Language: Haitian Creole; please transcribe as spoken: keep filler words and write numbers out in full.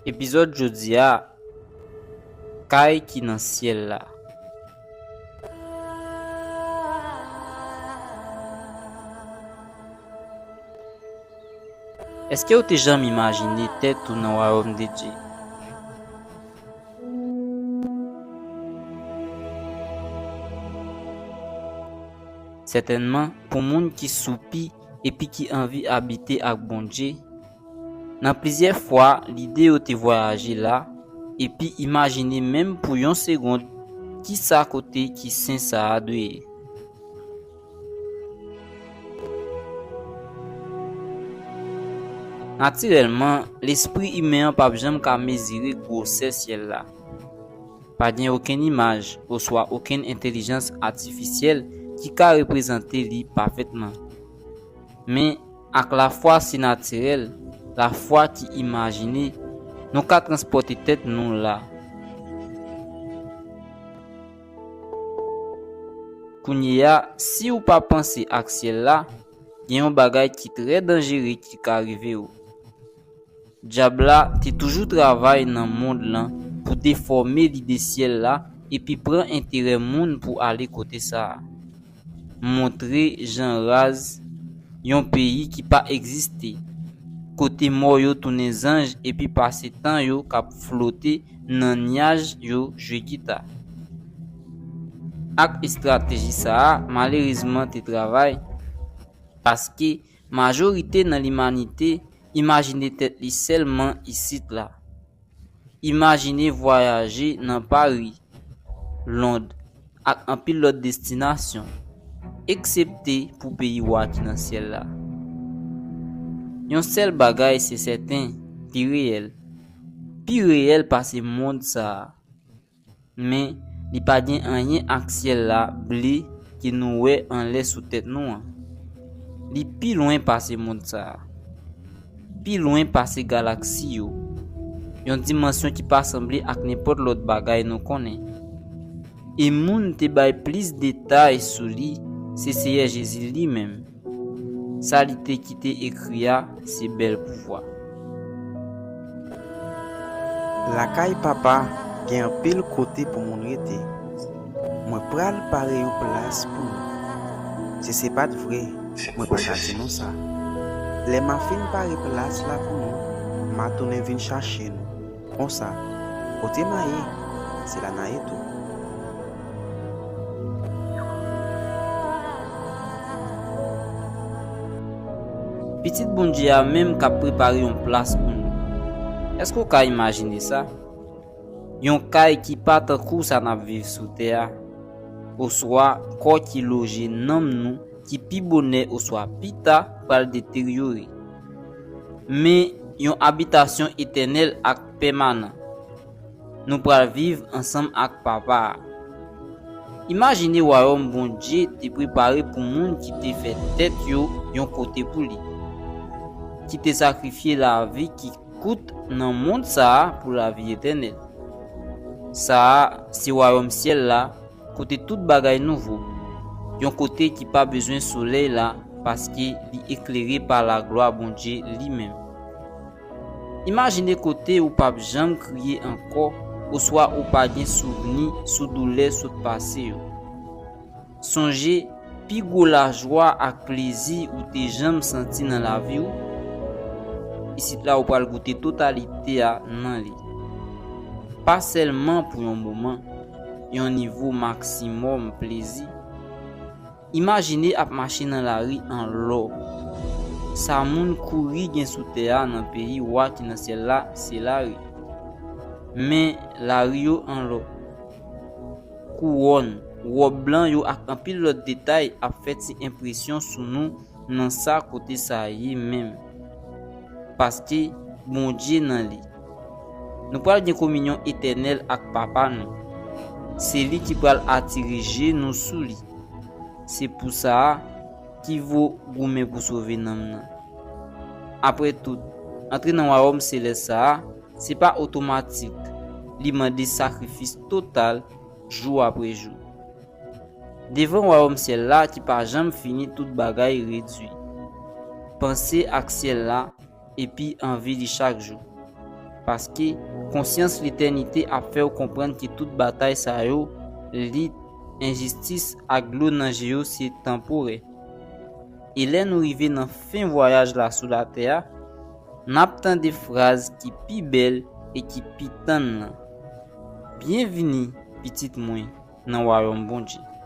Epizòd jodi a, kay ki nan syèl la. Èske w te janm imajine tèt ou nan wayòm de Dye? Sètènman, pou moun ki soupi epi ki anvi abite ak Bondye, nan plizyè fwa, lide yo te vwayaje la, epi imajine menm pou yon segond kisa kote ki sen sa a dwe ye. Natirèlman, lespri imen an p ap janm ka mezire gwosè syèl la. Pa gen okenn imaj oswa okenn entèlijans atifisyèl ki ka reprezante li pafètman. Men, ak lafwa sinatirèl, lafwa ki imajine, nou ka transpòte tèt nou la. Kounye a, si w pa panse ak syèl la, gen yon bagay ki trè danjere ki ka rive w. Dyab la te toujou travay nan mond lan pou defòme lide syèl la epi pran enterè moun pou ale kote sa a. Montre jan raz yon peyi ki pa egziste, kote mò yo tounen zanj epi pase tan yo k ap flote nan nyaj yo jwe gita. Ak estrateji sa a, malerezman te travay, paske majorite nan limanite imajine tèt li sèlman isit la. Imajine vwayaje nan Pari, Lond, ak anpil lòt destinasyon, eksepte pou peyi wa ki nan syèl la. Yon sèl bagay se sèten, li reyèl. Pi reyèl pase mond sa a. Men, li pa gen anyen ak syèl la ble ke nou wè anlè sou tèt nou an. Li pi lwen pase mond sa a. Pi lwen pase galaksi yo. Yon dimansyon ki pa sanble ak nenpòt lòt bagay nou konnen. E moun te bay plis detay sou li, se Seyè Jezi li menm. Sa li te kite ekri a, se bèl pouvwa. Lakay Papa gen anpil kote pou moun rete. Mwen pral pare yon plas pou nou. Si se pa t vre, mwen pa ta di nou sa. Lè m a fin pare plas la pou nou, m a tounen vin chache nou. Konsa, kote m a ye, se la n a ye tou. Pitit Bondye a menm k ap prepare yon plas pou nou. Èske w ka imajine sa? Yon kay ki pa tankou sa n ap viv sou tè a, oswa kò ki loje nanm nou ki pi bonè oswa pi ta pral deteryore. Men yon abitasyon etènèl ak pèmanan. Nou pral viv ansanm ak Papa a. Imajine wayòm Bondye te prepare pou moun ki te fè tèt yo yon kote pou li, ki te sakrifye lavi ki kout nan mond sa a pou lavi etènèl. Sa a se wayòm syèl la, kote tout bagay nouvo, yon kote ki pa bezwen solèy la, paske li eklere pa laglwa Bondye li menm. Imajine kote ou p ap janm kriye ankò, oswa ou pa gen souvni sou doulè sot pase yo. Sonje pi gwo lajwa ak plezi ou te janm santi nan lavi w. Isit la, ou pral goute totalite a nan li. Pa sèlman pou yon moman, yon nivo maksimòm plezi. Imajine ap mache nan lari an lò. Sa moun kouri gen sou tè a nan peyi wa ki nan syèl la, se lari. Men lari yo an lò. Kouwòn, wòb blan yo ak anpil lòt detay ap fè ti enpresyon sou nou nan sa kote sa ye menm. Paske Bondye nan li. Nou pral gen kominyon etènèl ak Papa nou. Se li ki pral atire je nou sou li. Se pou sa a ki vo goumen pou sove nanm nan. Apre tout, antre nan wayòm selès sa a, se pa otomatik, li mande sakrifis total jou apre jou. Devan wayòm syèl la ki pa janm fini, tout bagay redui. Panse ak syèl la epi anvi li chak jou. Paske konsyans letènite ap fè w konprann ke tout batay sa yo, lit, enjistis ak dlo nan je yo se tanporè. E lè nou rive nan fen vwayaj la sou latè a, n ap tande fraz ki pi bèl e ki pi tann nan: Byenvini, pitit mwen, nan wayòm Bondye.